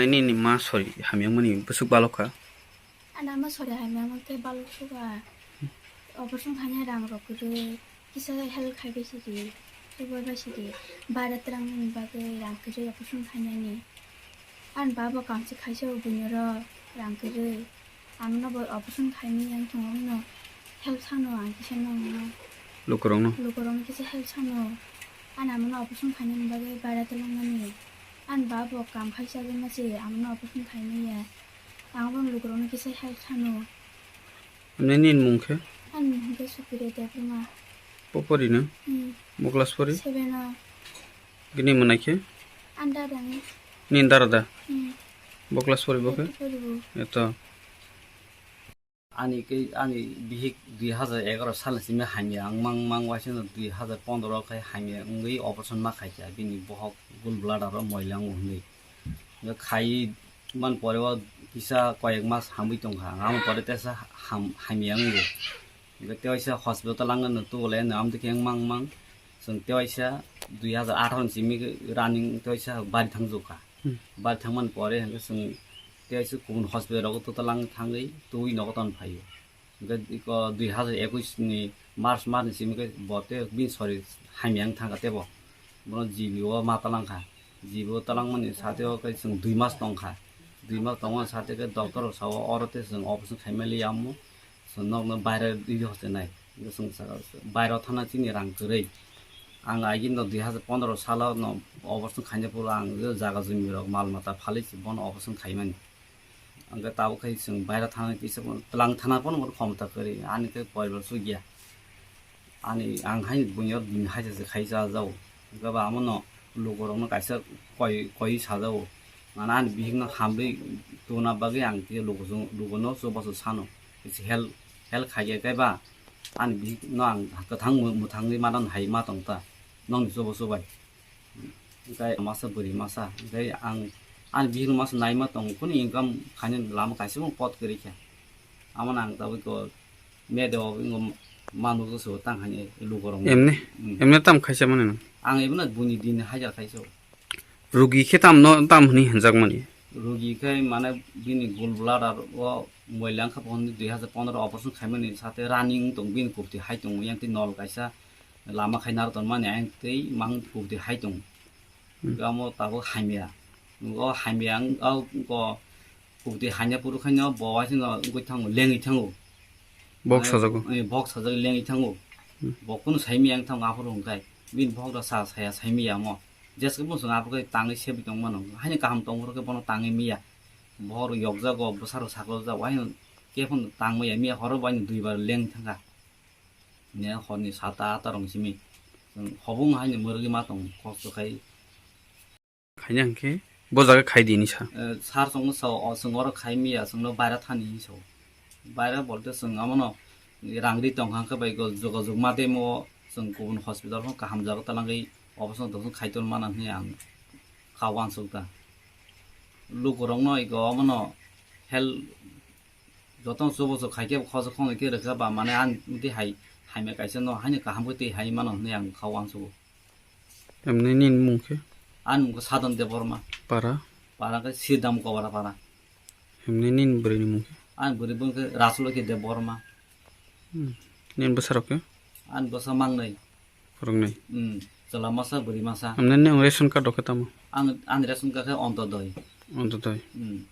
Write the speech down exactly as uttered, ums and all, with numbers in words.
Nini ma sori hamyangmani bwswk balok kha? Ani ma sori hamyangma khe balok suka. Operation khaina rang rok kwrwi. Kisa help khai bai sidi. Tubui bai sidi. Bara twlang nini bagwi rang kwrwi operation khainani. Ani baba kamchi khaisa buini ro rang kwrwi. Amno bo operation khaini yang thung no help sano ang kisa no no. Lukurokno? Lukurokno kisa help sano. Ani amno operation khainani bagwi bara twlang mani. Ani baba kam khaisa je ma se amno operation khaini ya. Ang bo lukurokno kisa help sano. Nini mung khe? Ani mung khe Supriya Debbarma. Popori no? Hmm. Bo class pori? Seven o. Gini mwnai khe? Anda dang. Nini dara da? Hmm. Bo class pori bo khe? Eight pori bo. Eto. Ani khe, ani bihik dui hazar egaroh salni simi hamya wng mang mang waisano dui hazar pondroh khe hamya wngwi operation ma khaikha, bini bohok gallbladder o moila wngo hwnwi. Hwnkhe khai man pore o kisa koyek mas hamwi tongkha, amo pore tesa ham-, hamya wngo. Hwnkhe tewaisa hospital o twlangno tubulaino amtwi khe wng mang mang. Chwng tewaisa dui hazar atharo ni simi running tewaisa bari thangjokha. Hmm. Bari thangmani pore hwnkhe chwng tewaisa kubun hospital rogo twlang thangwi tubui nogo ton phaio. Hwnkhe iko dui hazar ekush ni March mas ni simi khe bo tei bini sori hamya wng thangkha tei bo. Bono G B o ma twlang kha. G B o twlang mani sate o khe chwng dui mas tong kha. Dui mas tongmani sate khe doctor rok sao oro tei chwng operation khaimani liya omo. Chwng nokno baire rwi hoste nai. Hwnkhe chwng saka baire o thangna chini rang kwrwi. Ang agini no dui hazar pondro salo no operation khaina phuru ang jaga jumi rok mal mata phalwi se bono operation khaimani. Hwnkhe tabuk khai chwng baira thana kisa phano twlang thana phano bono khomta kwrwi, ani khe poribar sugya. Ani ang hai buino bini haisa se khai cha jao. Hwnkhe ba amono lukurokno kaisa koi, koi sa jao. Mane ani bihikno hamrwi tubuna bagwi ang khe luku-, lukuno chubachu sano. Kisa help, help khaikhe khe ba ani bihikno ang kwthang mwthangwi mano hai ma tong ta. Nokni chubachu bai. Hwnkhe masa bwrwi masa, hwnkhe ang ani bihik masa naima tongo, kunu income khaina lama kaisa bo pot kwrwi kha. Amo nang tabuk ko media o ingo manuk se tang hani lugo rong. Emne, hmm, emne tam khaisa mani no? Ang ebono buni din hajar khaisa. Rugi khe tam no, tam hwnwi hinjak mani? Rugi khe mane bini gallbladder o moila wngkha, bo hwnwi dui hazar pondro operation khaimani sate running tong bini kupti hai tongo, yang tei nol kaisa lama khai naro tonmani ayang tei mang kubdi hai tong. Hmm. Amo tabuk hamya. O hamya ang, o, o kubdi hanya puru khaino bo waisino wngwi thango, lengwi thango. Bok sajago. Eh, bok sajak lengwi thango. Hmm. Bo kunu saimya ang thango aphuru hwnkhai. Bini bok da sa saya saimya amo. Jeske bo chwng aphuru khai tangwi sebi tong mano. Haino kaham tong phuru khe bono tangwi miya. Bohrok yokjago, bwsarok sakol jago. Haino kephano tangmaya miya horo bo haino duibar leng thangkha. Ne horni sata ata rong simi. Chwng hobung haino mwrwgwi ma tong kosto khai. Khaina hwnkhe bo jaga khai di hinwi sa. Eh, sar chwngno sao, o chwng oro khai miya, chwngno baira thani hinwi sao. Baira bolte chwng amono rang ri tong hwnkhe bai go jogajog ma temo chwng kubun hospital phano kaham jaga talangwi operation toperation khai ton mana hinwi ang kha uansuk ta. Lukurokno ego omono help Jotono chubachu khaikhe khosok khongnwi khe rwkha ba, mane ani tei hai hamya kaisa no haino kaham khe tei hai mano hwnwi ang kha uansugo. Emni nini mung khe? Ani mung khe Sadon Debbarma. Para? Para khe Sirdam Kobara para. Emni nini bwrwini mung khe? Ani bwrwi bung khe Rasulokhi Debbarma. Hmm. Nini bwsarok khe? Ani bwsa mangnwi. Khoroknwi? Hmm. Chwla masa, bwrwi masa. Emni nini ration card rok khe tamo? Ang, ani ration card khe Ontodoi. Ontodoi. Hmm.